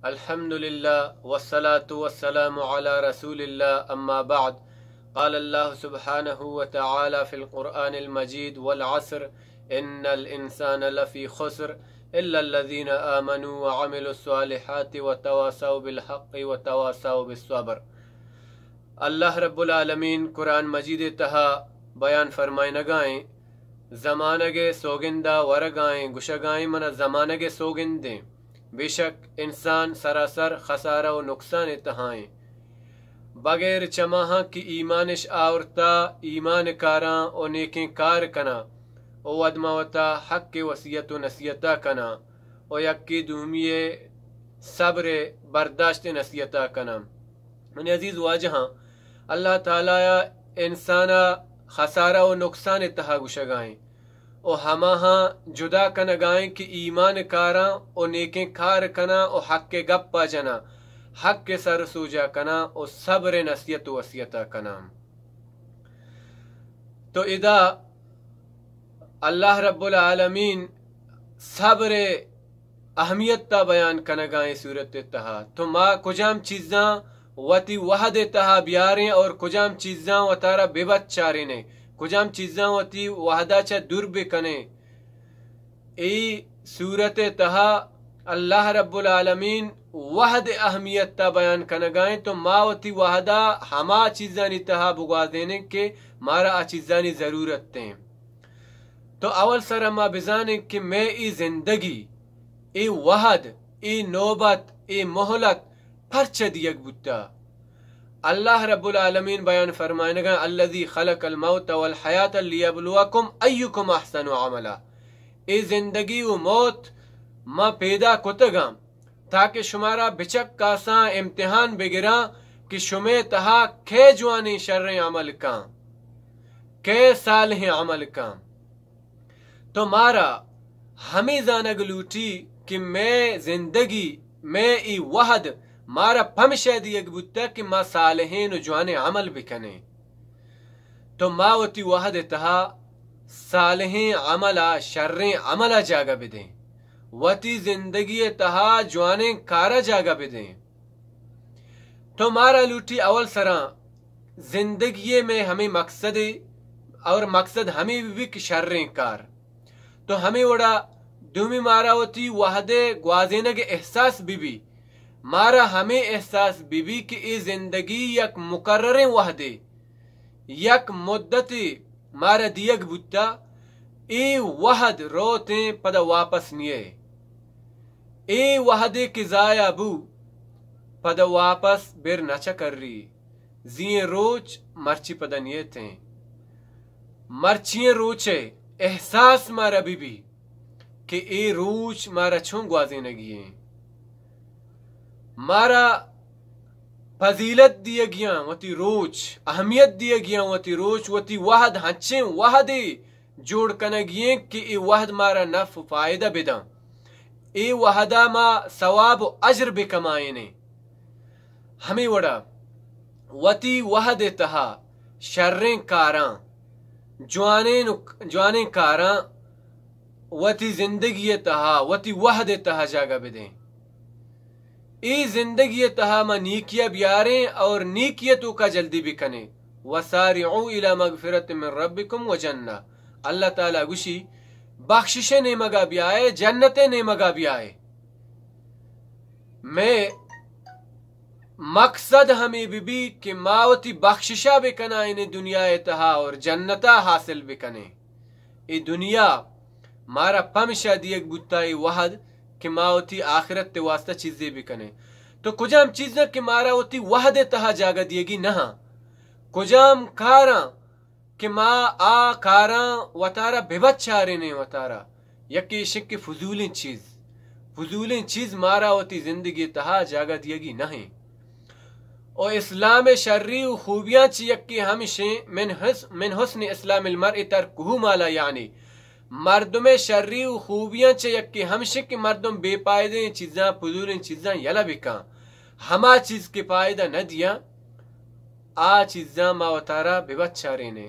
الحمد لله والصلاة والسلام على رسول الله، أما بعد. قال الله سبحانه وتعالى في القرآن المجيد: والعصر إن الإنسان لفي خسر إلا الذين آمنوا وعملوا الصالحات وتواصوا بالحق وتواصوا بالصبر. اللہ رب العالمین قرآن مجید ءِ تہا بیان فرمائنگائیں، زمانگ ءِ سوگندا ورگائیں، گشگائیں، منا زمانگ ءِ سوگندیں، بے شک انسان سراسر خسارہ و نقصان ءِ تہائیں۔ بغیر چماہاں کہ ایمانش آورتا، ایمان کاراں و نیکیں کار کناں و ودما وتا حق ءِ وصیت و نصیحتا کناں و یکے دومی ءِ صبر ءِ برداشت ءِ نصیحتا کناں۔ منی عزیز واجہاں، اللہ تعالی ءَ انسان ءَ خسارہ و نقصان ءِ تہا گشگائیں و ہماہاں جدا کنگائیں کہ ایمان کاراں و نیکیں کار کناں و حق ءِ گپا جناں، حق ءِ سر سوجا کناں و صبر ءِ نصیحت و وصیتا کناں۔ تو ادا اللہ رب العالمین صبر ءِ اہمیت تا بیان کنگائیں سورت ءِ تہا۔ تو ما کجام چیزاں وتی وہد ءِ تہا بیاریں اور کجام چیزاں وتارا ببچارینیں، کجام چیزاں وتی وہدا چہ دور بکنیں۔ اے سورت ءِ تہا اللہ رب العالمین وہد ءِ اہمیت تا بیان کنگائیں۔ تو ما وتی وہدا ہما چیزانی تہا بگوازینیں کہ مارا آ چیزانی ضرورت ایں۔ تو اول سرا ما بزانیں کہ مئے اے زندگی، اے وہد، اے نوبت، اے مہلت پرچہ دیگ بوتا۔ اللہ رب العالمین بیان فرمائنگا: الذی خلق الموت والحیات لیبلوکم ایکم احسن عملا۔ اے زندگی و موت ما پیدا کتگاں تاکہ شمارا بچکاساں، امتحان بگراں کہ شمے تہا کئے جوانیں شریں عمل کاں، کئے صالحیں عمل کاں۔ تو مارا ہمے زانگ لوٹی کہ مئے زندگی، مئے اے وہد مارا پمشا دیگ بوتگ کہ ما صالحیں و جوانیں عمل بکنیں۔ تو ما وتی وہد ءِ تہا صالحیں عملا، شریں عملا جاگہ بدیں، وتی زندگی ءِ تہا جوانیں کارا جاگہ بدیں۔ تو مارا لوٹی اول سرا زندگی ءِ مئے ہمے مقصد ءِ، اور مقصد ہمے بہ بی کہ شریں کار۔ تو ہمے وڑا دومی مارا وتی وہد ءِ گوازینگ ءِ احساس بہ بی، مارا ہمے احساس بہ بی کہ اے زندگی یک مقرریں وہدے، یک مدتے مارا دیگ بوتا، اے وہد روتیں پدا واپس نیئے۔ اے وہدے کہ ضائع بو، پدا واپس بر نہ چکری۔ زی ئیں روچ مرچی پدا نیتیں۔ مرچی ئیں روچ ءِ احساس مارا بہ بی کہ اے روچ مارا چون گوازینگی ایں۔ مارا فضیلت دیگیاں وتی روچ، اہمیت دیگیاں وتی روچ، وتی وہد ہنچیں وہدے جوڑ کنگی ایں کہ اے وہد مارا نفع و فائدہ بداں، اے وہدا ما ثواب و اجر بکمائینیں۔ ہمے وڑا وتی وہد ءِ تہا شریں کاراں، جوانیں نک-، جوانیں کاراں وتی زندگی ءِ تہا، وتی وہد ءِ تہا جاگہ بدیں۔ اے زندگی ءِ تہا ما نیکیا بیاریں اور نیکی ءِ توکا جلدی بکنیں۔ وسارعوا الی مغفرۃ من ربکم وجنۃ۔ اللہ تعالی گوشی، بخشش ءِ نیمگا بیائے، جنت ءِ نیمگا بیائے۔ مئے مقصد ہمے بہ بی کہ ما وتی بخششا بکنائیں دنیا ءِ تہا اور جنتا حاصل بکنیں۔ اے دنیا مارا پمشا دیگ بوتا، اے وہد، کہ ما وتی آخرت ءِ واسطہ چیزے بکنیں۔ تو کجام چیزاں کہ مارا وتی وہد ءِ تہا جاگہ دیگی نہ ہاں؟ کجام کاراں کہ ما آ کاراں وتارا ببچارینیں وتارا؟ یکے ایش کہ فضولیں چیز، فضولیں چیز مارا وتی زندگی ءِ تہا جاگہ دیگی نہ ایں۔ و اسلام ءِ شری و خوبیاں چہ یکے ہمشیں، من حس-، من حسن اسلام المرء ترکہ ما لا یعنی، مردم ءِ شری و خوبیاں چہ یکے ہمشیں کہ مردم بے پائدیں چیزاں، فضولیں چیزاں یلہ بکاں، ہما چیز کہ پائدہ نہ دیاں، آ چیزاں ما وتارا ببچارینیں۔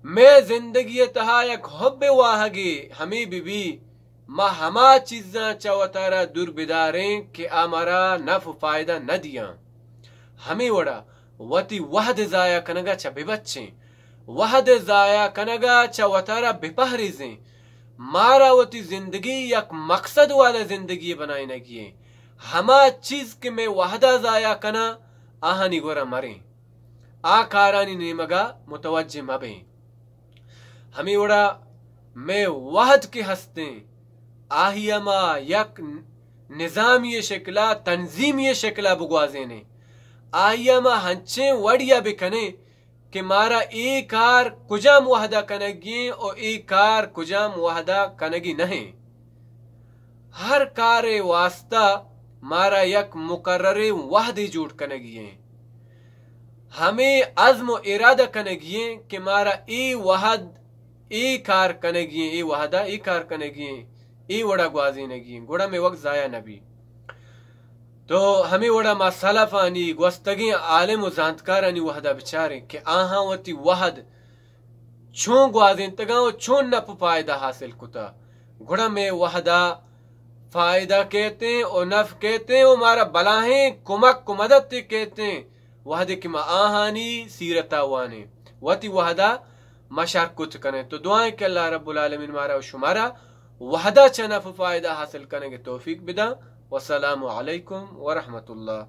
مئے زندگی ءِ تہا یک حب واہگے ہمے بہ بی، ما ہما چیزاں چہ وتارا دور بداریں کہ آ مارا نف و فائدہ نہ دیاں۔ ہمے وڑا وتی وہد ضائع کنگا چہ ببچیں۔ وہد ضائع کنگا چہ وتارا بپہریزیں۔ مارا وتی زندگی یک مقصد والا زندگی بنائینگی ایں۔ ہما چیز کہ مئے وہدا ضائع کناں، آہانی گورا مریں۔ آ کارانی نیمگا متوجہ مبیں۔ ہمے وڑا مئے وہد کہ ہستیں، آہیا ما یک نظامی شکلا، تنظیمی شکلا بگوازینیں۔ آہیا ما ہنچیں وڑیا بکنیں کہ مارا اے کار کجام وہدا کنگی ایں و اے کار کجام وہدا کنگی نہ ایں۔ ہر کارے واسطہ مارا یک مقرریں وہدے جوڑ کنگی ایں۔ ہمے عزم و ارادہ کنگی ایں کہ مارا اے وہد اے کار کنگی ایں، اے وہدا اے کار کنگی ایں، اے وڑا گوازینگی ایں، گڑا مئے وقت ضائع نہ بی۔ تو ہمے وڑا ما سلفانی، گوستگیں عالم و زانتکارانی وہدا بچاریں کہ آہاں وتی وہد چون گوازینتگاں و چون نپ و فائدہ حاصل کتا، گڑا مئے وہدا فائدہ کیتیں و نف کیتیں و مارا بلاہیں کمک و مدد کیتیں، وہدے کہ ما آہانی سیرتا وانیں، وتی وہدا ما شر کت کنیں۔ تو دعائیں کہ اللہ رب العالمین مارا و شمارا وہدا چہ نف و فائدہ حاصل کنگے توفیق بداں۔ والسلام علیکم ورحمۃ اللہ۔